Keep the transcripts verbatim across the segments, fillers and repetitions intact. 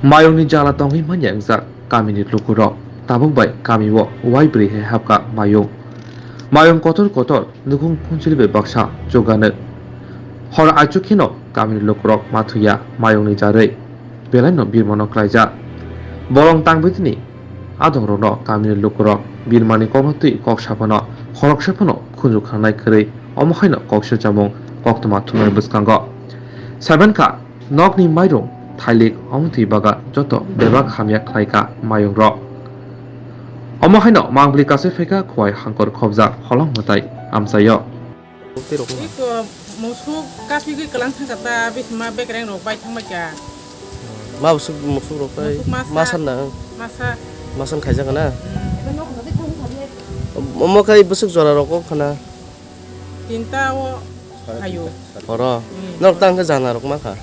Mayungni jala tongwi manya wngjak kamini lukurok. Tabuk bai kamio waibrwi hai hapkha mayung. Mayung kotor kotor nukhung khunchili bai baksa chugano. Hor aichuk kheno kamini lukurok mathuya mayungni jarwi belaino birmano klaijak. Bolong tangbitini adongrokno kamini lukurok birmani kokno twi kok saphano khoroksa phano khunju khangnai kwrwi, omo haino kok silchamung koktwma thumnani bwskango. Sabankha nokni mairum, thailik, omotwi baga joto bebak hamya khlaikha mayungrok. Omo haino mangpili kasui phaikha Khowai Hangkor khobjak holong mwtai amchaio. Iko musuk kaphigwi kwlang thangkha ta, bisima bekreng rok bai thangbaikha. Ma musuk, musuk rok bai musuk masa. Masa na? Masa. Masa khaijak na? Hmm. Omo khai bwswk jora rok khana? Tinta o phaio. Oro? Hmm. Nok tang khe jana rok ma kha?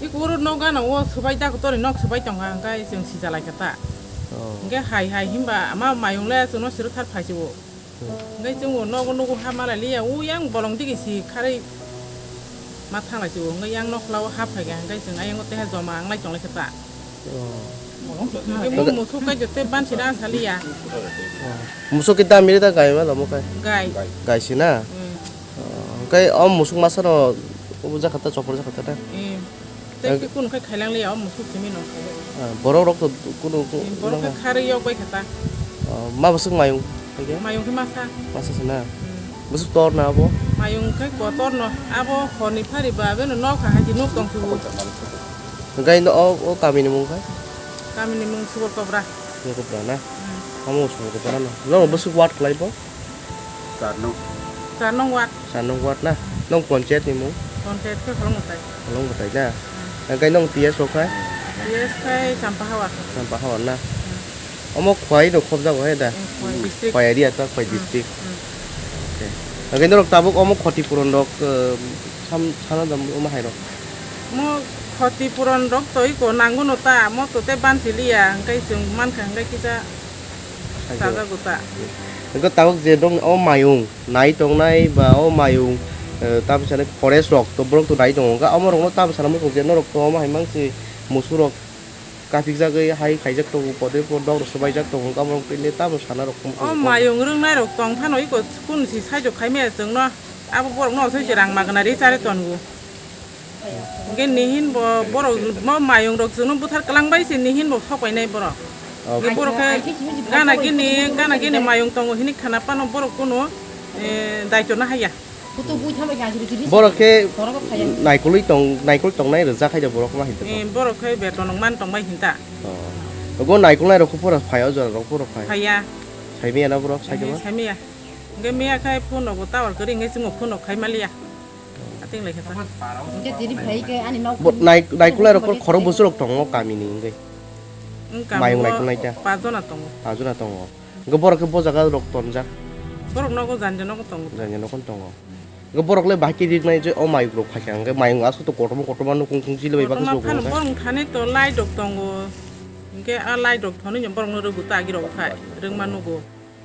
Iko oro nok gana o swbai da kotor nok swbai tongkha, hwnkhe chwng sija laikha ta. Oh. Hwnkhe hai hai himba ama mayung le chwngno siro thar phaisio. Hwnkhe chwng o nogo nugo ha malai liya, o yang bolong digi si kharwi ma thanglai si o, hwnkhe yang nokla o ha phaikha, hwnkhe chwng ayang o teha joma wnglai tonglaikha ta. Oh. Hwnkhe mung musuk kai joto ban sina saliya. Oh. Musuk kita miri ta gai ma lamo kai? Gai. Gai sina? Hmm. Oh, hwnkhe o musuk masa no ubu jakha ta chopor jakha ta na? Hmm. Tei khe kunu khai khailang liya, o musuk simi no. Ah, borok rok to kunu, kunu borok khe kharwi yok bai kha ta. Ah, ma bwswk mayung khe? Mayung khe masa. Masa se na? Hmm. Bwswk tor na abo? Mayung khe kotor no. Abo hor ni phari ba, beno nok kha hai di nok tong thugo. Hwnkhe no o, o kami ni mung khe? Kami ni mung Subol Kobra. Subol Kobra na? Hmm. Omo Subol Kobra no. No bwswk ward khlai bo? Char nong. Char nong ward. Char nong ward na? Nong panchayat ni mung? Panchayat khe Holong Mwtai. Holong Mwtai na? Hmm. Hwnkhe nong P S rok khai? P S khai Champahawa. Champahawa na? Hmm. Omo Khowai no khobjago he da? Hmm, Khowai district. Khowai area ta, Khowai district. Hmm. Okay. Hwnkhe norok tabuk omo khoti puron rok, eh, sam-, sana da omo hai rok? Mo khoti puron rok to iko nango no ta, mo to tei ban siliya, hwnkhe chwng mankha hwnkhe kisa. Sajago ta. Hwnkhe tabuk je dong o mayung nai tongnai ba o mayung, eh, tamo sanai forest rok to borok to nai tongo. Hwnkhe omo rokno tamo sana muchung je norok to omo hai mangsi musuk rok kapikjagwi hai khaijak tongo, pode po dok rok swbaijak tongo. Hwnkhe omo rok tini tamo sana rok. O mayung rwngnai rok tong phano iko kunu si saijo khai maya chwngno. Abo borok no se rang magna ri chari tongo. Hwnkhe nihin bo borok mo mayung rok chwngno buthar kwlang bai se nihin bo sok painai borok. Oh. Hwnkhe borok khe gana gini, gana gini mayung tongo hini khana phano borok kunu, eh, daityo na haya. Borok khe naikolwi tong, naikol tongnai rwjak hai da borok ma hai da. Eh, borok khe beton rok man tong bai hinta. Oh. Go naikolnai rok khe pura phai o jora rok pura phai. Phaiya. Saimaya na borok sai. Eh, saimaya. Hwnkhe miya khai phone rok bo tower kwrwi hwnkhe chwngno phone rok khai maliya. Ating lai khe ta. Hwnkhe tini phai khe ani nok. Bo nai-, naikolnai rok khorok bwswk rok tongo kamini hwnkhe. Wng kami mayung o naikolnai ta. Pajona tongo. Pajona tongo. Hwnkhe borok khe bo jaga rok tonjak. Borok nogo janja nogo tongo. Janja nogo tongo. Hwnkhe borok le bahai khe riknai je o mayung rok phaikha hwnkhe mayung aswk to kotorma kotorma nukung kung chili bai bakhe kotorma sukung phano kha. Borok thani to light rok tongo. Hwnkhe a light rok thani borok no rwgwi ta agi rok khai rwngma nugo.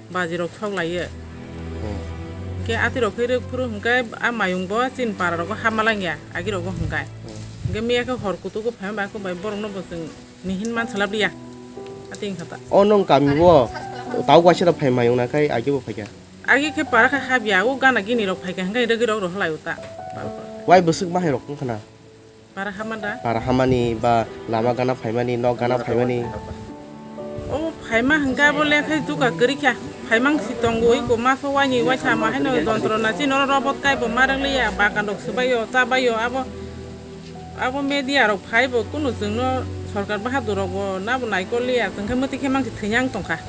Baji rok thok laiye. Hmm. Hwnkhe ati rok khe rwk phuru hwnkhe a mayung bo chini para rogo hapma langya agi rogo hwnkhe. Hmm. Hwnkhe miya khe hor kutugo phaima bai borok no bo chwng nihin man salap liya. Ati wngkha ta. O nong kami o tau kaisa da phai mayung na khai agi bo phaikha. Agi khe para khe hapya o gana gini rok phaikha hwnkhe rwgwi rok rohor lai o ta. Wai bwswk bahai rok wngkha na? Para hama da? Para hamani ba lama gana phaimani, nok gana phaimani. O phaima hwnkhe abo le khai juka kwrwi kha. Phaimang si tongo iko maso waini waisa ma haino jontrona chini oro robot kai bo ma rwk liya, bagan rok swbaio, chabaio abo, abo media rok phai bo kunu chwngno sorkar bahadur rok bo nabo naikol liya, chwng khe mwtwi khe mangsi thwinyang tongkha.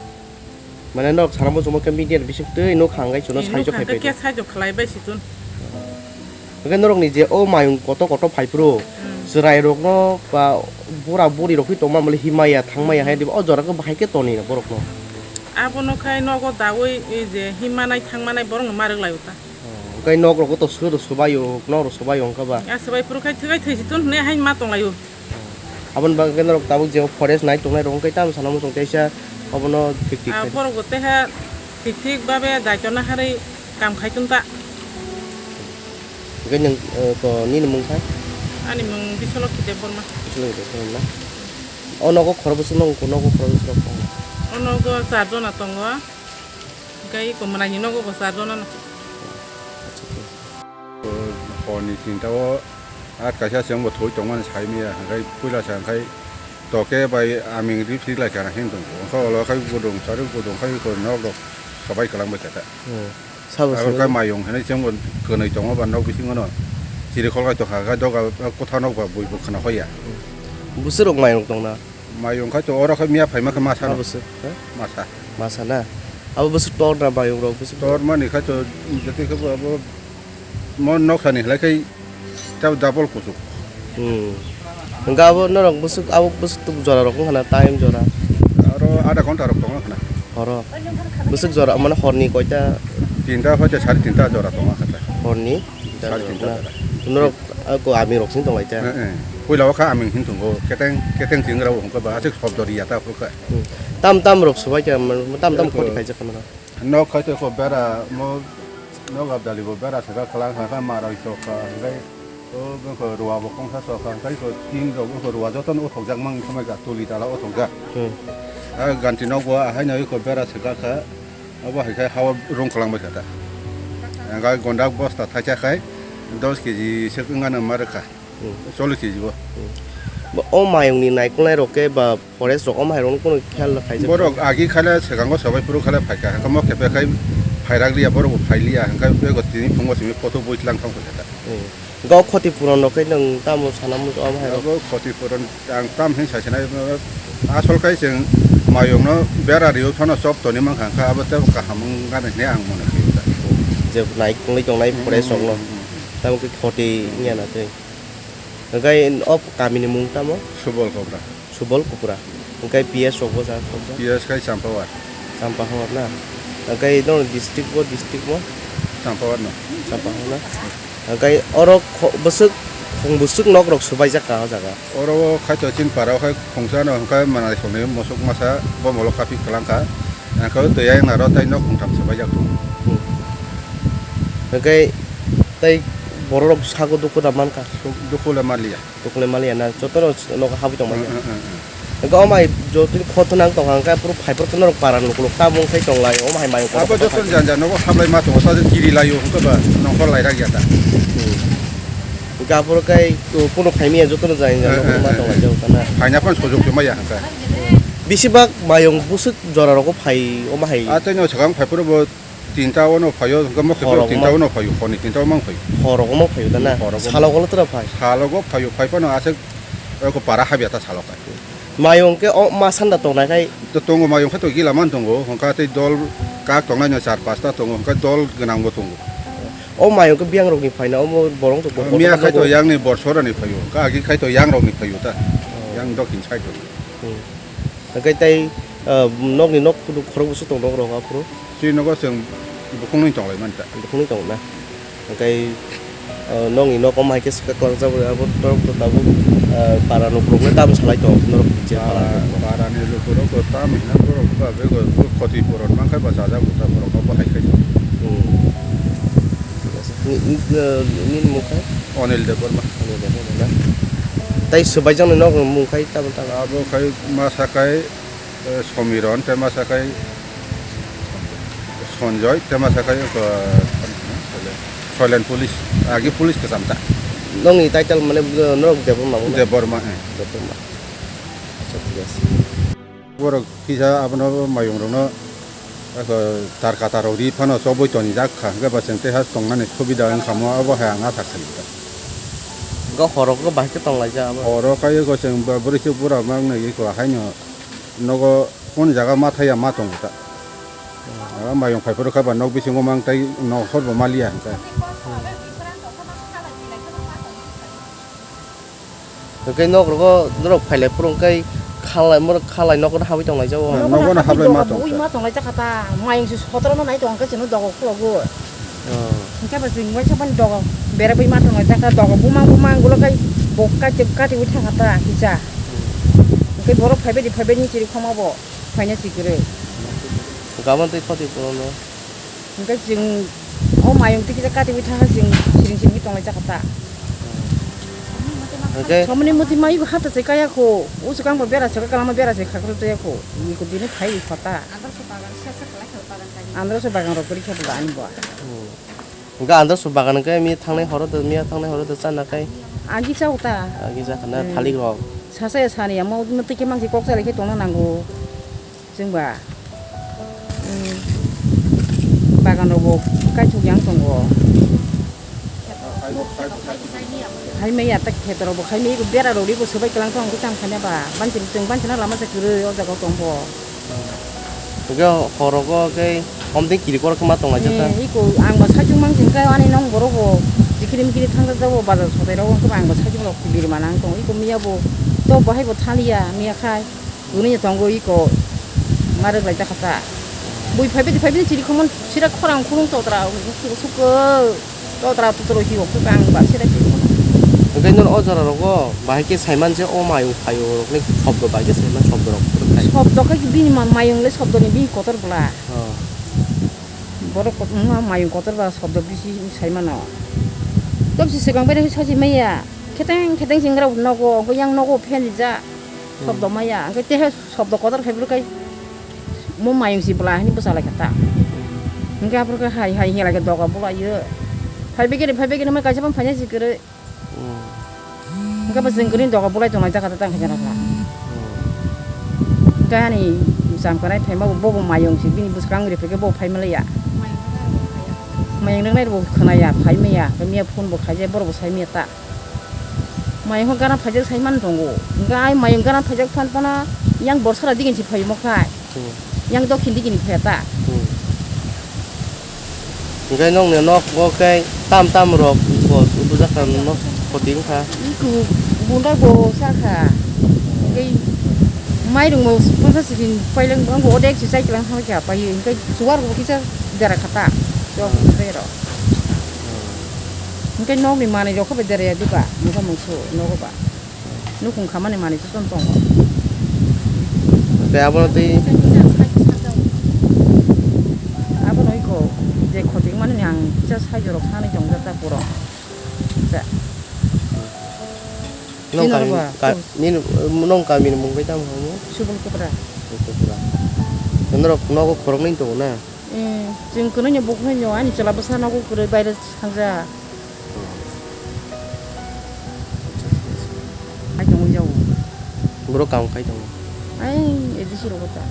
Mane norok sana muchungma khe media ni bising twi nukha hwnkhe chwngno saijo khai paidi. Khe saijo khlai bai si chwng. Hwnkhe norokni je o mayung koto koto phai phuru, hmm, chwrai rokno ba bura buri rok khe tongma mole himaya thangmaya hai diba o jora khe bahai khe tonwi rok borokno. Abono khai nogo daui ei je himanai thangmanai borokno ma rwk lai o ta. Oh, hwnkhe nok rogo to swi rw swbaio, nok rw swbaio wngkha ba. A swbai phuru khai thwibai thwi si tun hwnwi haino ma tong lai o. Aboni bagwi norok tabuk je forest nai tongnai rok wngkhe tamo sana muchung teisa obono thik thik. Ah, khe borok bo teha thik thik babe daitona harwi kam khai tun ta. Hwnkhe nwng, eh, ko nini mung kha? Ani mung Biswalokhi Debbarma. Biswalokhi Debbarma na? O nogo khorokbwswk nw wngkha, nogo khorokbwswk rok tongo? O nogo char jona tongo. Hwnkhe eko mwnaini nogo bo char jona no. Horni tinta o at kaisa chwngbo thwi tongmani sai maya, hwnkhe puila sa hwnkhe toke bai aming rip sik lai kana him tongo. Hwnkhe olo khai gudung, chari gudung khai eko nok rok sobai kwlangbai kha ta. Hmm. Sabo Abo sabo. Khe mayung hinwi chwngbo kwnwi tongo ba nok bisingo no. Chiri khol khai tongkha, khe doga kwthar nok ba buibo khna hoya. Bwswk rok mayung tongna? Mayung khai to oro khai miya phaima khe masa no. Bwswk, ha? Masa. Masa na? Abo bwswk tor na mayung rok bwswk? Tor mani khai to jotoi khe bo abo mo nok thani hinlai khai Tei double kuchuk. Hmm. Hwnkhe abo norok bwswk, abo bwswk tuk jora rok wngkha na, time jora? Aro adha ghonta rok tongo khna. Horo. Bwswk jora, mane horni koita? Tinta hoite sari tinta jora tongo kha ta. Horni? Sari tinta jora. Norok, ako ami rok sing tonglai ta? Eh, eh. Puila o kha aming hin tongo, keteng, keteng tingra o hwnkhe ba aswk sobdo riya ta phuru kha. Hmm. Tam tam rok swbai kha, tam tam khoti khaijak kha norok. Nok khai to ko bera mo, nok abdali bo bera saka khalang kha, kha maroi sok kha, hwnkhe o bwkha ruwa bo kongsa sok kha, hwnkhe ko tin rok bwkha ruwa jotono uthokjak mang khamai kha, tuli tala uthokjak. Hmm. A ganti nok bo ahai nai ko bera saka kha, abo hai khe hawa rung khalang bai kha ta. Hwnkhe gonda bosta thaisa khai dos keji sek wngano ma rwkha. Hmm. Chollish keji bo. Hmm. Bo o mayungni naikolnai rok khe ba forest rok omo hai rokno kheno khel khaijak. Borok agi khaila swkango sobai phuru khaila phaikha, hwnkhe mo khepe khai phairak liya, borok bo phai liya, hwnkhe bego tini phungo simi photo bui tlang thang kha ta. Hmm. Ga o khoti puron rok khe nwng tamo sana muchung omo hai rok? Abo khoti puron ang tam hin sai sinai, asol khai chwng mayungno bera riyo phano chop toni mankha, hwnkhe abo tebo kaham wngani hinwi ang mone khaio ta. Je naikolnai tongnai forest rokno. Hmm, hmm, hmm. Tamo khe khoti wngya na tei. Hwnkhe o kamini mung tamo? Subol Kopra. Subol Kopra. Hwnkhe P S rok bo ja khobjak? P S khai Champawar. Champawar na? Hwnkhe no district bo, district bo? Champawar no. Champawar na? Hwnkhe oro kho-, bwswk, khung bwswk nok rok swbaijak kha o jaga? Oro o khai to chini para o khai khungsa no hwnkhe manai songni musuk masa bo molo kaphi kwlang kha. Hwnkhe twi ayang naro tei nok khungtham swbaijak tongo. Hmm. Hwnkhe tei borok rok sago dukhu da mankha? Dukhu le manliya. Tukle maliya na, jotono nogo habwi tongma. Mm, mm, mm, mm. Hwnkhe omo hai jotoni khotona wng tongkha, hwnkhe aphuru phaiphuru khe norok para ni ukuluk tabung khai tonglai, omo hai mayung kotor kotor joto khai janja nogo hablai ma tongo, sajak chiri laio, hwnkhe ba nongkhor lairak ya ta. Hmm. Hwnkhe aphuru khai, uh, kunu khaimaya jotono jai janja nogo ma tonglai jao ta na. Phaina phano sojok se maya hwnkhe. Bisi bak mayung bwswk jora rogo phai, omo hai. A tei no swkang phaiphuru bo Tinta o no phaio, hwnkhe mo khe tinta o no phaio, hor ni tinta o mang phaio. Hor rogo mang phaio da na? Hor rogo. Salo golo tora phai? Salo go phaio, phai phano aswk, eko para habya ta salo kai. Mayung khe o ma sanda tongnai khai? To tongo, mayung khe to gila man tongo, hwnkha tei dol kak tongnai no char pasta tongo, hwnkha dol gwnang bo tongo. O mayung khe biyang rok ni phaina, omo borok to bo-, miya khai to yang ni borsora ni phaio, hwnkha agi khai to yang rok ni phaio ta, yang dokhin side rok. Hmm. Hwnkhe tei, ah, nokni nok khorok bwswk tong nok rok aphuru? Chini nogo chwng bukhuknwi tonglaimani ta. Bukhuknwi tongo na? Hwnkhe, ah, nokni nok omo hai khe swkang kwlangjak abo norok to tabuk, ah, para rok rokno tamo salai tong norok je para rok. Para ni lukurok to tamo hino borok ba bego khoti puron mankhe ba chajak bo ta borok bo hai khe. Hmm. Thik ase. Ni, ni, nini mung khe? Anil Debbarma. Anil Debbarma na? Tei swbaijak ni nok mung khai tamo tamo? Abo khai masa khai, eh, Somiron, tei masa khai Sonjoy, tei masa khai, eh, Soilen Police. Agi police kwcham ta. Nokni title mane, eh, norok Debbarma bo na? Debbarma, eh. Debbarma. Acha, thik ase. Borok kisa abono mayung rokno, eko, tar katar rok ri phano chobwi tonijak kha, hwnkhe ba chwng tei ha tongnani subida wngkha mo, abo hai ang acha khaio ta. Hwnkhe horo khe bahai khe tonglaijak abo? Horo khe eko chwng ba bwrwi se bura ma wngwi eko haino nogo kunu jaga ma thaiya ma tongo ta. Hmm. Abo mayung phai phuru kha ba nok bisingo mang tei nok hor bo ma liya hwnkhe. Hmm. Hwnkhe nok rogo norok phailai phuru hwnkhe khalai, norok khalai nogo no habwi tonglaijak o. Nogo no hablai ma tong. Ui ma tonglaijak kha ta, mayung se sotoro no nai tong khe chwngno dogo khulogwi. Oh. Hwnkhe bo chwng waisa phano dogo berabwi ma tonglaijak kha, dogo bumang bumang ulo khai bo kati kati ui thang kha ta kisa. Hmm. Hwnkhe borok phaibai di phaibai ni chiri khoma bo phaina chikiri. Gabon tei khoti phuru no. Hwnkhe chwng o mayung twi kisa kati ui thangkhe chwng siring siring khe tonglaijak kha ta. Hwnkhe somoni muti mai hata se kaya kho. Usu kang bo bera se, kalama bera se, khakra to ya kho. Ni ko bini phai khota. Andro se bagan, sesa kala khe bagan kani. Andro se bagan ro kori khe ani bo. Hmm. Hwnkhe andro se bagan khe mi thangnai horo to, miya thangnai horo to chana kai. Agi chao ta. Agi ja khana Hmm. thalik rok. Sasa ya sani ya, mo muti khe mangsi kok chale khe tongna nango. Chwngba, mm, bagan rokbo kaithok yang tongo. Hai maya tak kheto rokbo khai maya bera rok ribo swbai kelang tong khe tang khanya ba. Banchini chwng banchina lama se kwrwi o jaga o tongbo. Hwnkhe horogo khe omtwi kiri kor khma tong laijak ta. Eh, iko ang ba saichung mang jing khe ani nong borok bo jikiri mikiri thang jak jago bazar sotai rok hwnkhe ba ang ba saichung rok kiri manang tong iko miya bo to bahai bo thaliya miya khai. Hwnwi tongo iko ma rwk lai jakha ta. Bui phaibai di phaibai di chiri khumon sira khorang khulung totra suk suk totra totro hi ok suk ang ba sira chiri khumon. Hwnkhe nor o jora rogo bahai khe saiman je o mayung phaio rokni shobdo bai khe saiman shobdo rok phai. Shobdo khe bini ma-, mayung le shobdo ni bini kotor bwla. Oh. Borok kot-, wngma mayung kotor ba shobdo bisi saimano. Tobsi swkang bai sachi maya. Kheteng kheteng singra nogo, hwnkhe yang nogo phen rijak. Shobdo Hmm. maya. Hwnkhe tehe shobdo kotor khai bwrwk kai mo mayung si bwla hini bwsa lai kha ta. Hwnkhe aphuru khe hai hai hinga lai khe doga bwla yo. Phai begini, phai begini mai kaisa phano phaina si kwrwi. Hmm. Hwnkhe bo chwng kwrwi doga bwlai tong lai jakha ta tang khe jana kha. Hmm. Hwnkhe ani cham kanai phaima bo, bo mayung si bini bwskang ri phai khe bo phai malaya. Mayung rwngnai rokbo khwnaya, phai maya, miya phone bo khaijak, borok bo sai maya ta. Mayung gana phaijak sai man tongo. Hwnkhe ai mayung gana phaijak phan phano yang borsora digini si phaimo khai. Hmm. Yang dokhin digini phai ta. Hmm. Hwnkhe nokni nok o khe tam tam rok bos bujak kha nok khoti wngkha. Iku bunda bo sakha. Hwnkhe mairung bo paisa sikin paileng bo odek si chai kwlang thang kha pai hwnkhe chuwar bo kisa dera kha ta. Chok hwnkhe rok. Hwnkhe nokni manwi rok khe bai derya diba, mokha mungsu nogo ba. Nukhung khamani manwi jotono tongo. Tei abono tei Abono iko je khotik mani ang kisa sai jorok sanai tong jata puro. Kisa. Nong Chini kami, rwba. Ka-, nini, nong kamini mung bai tamo hamo? Subul Kupra. Subul Kupra. Norok nogo khoroknwi tongo na? Eh, chwng kwnwi no bukhwnwi no ani chwla bwsa nogo kwrwi baire thangja. Ai tongwi jago. Borok kam khai tongo. Ai, A D C rogo ta.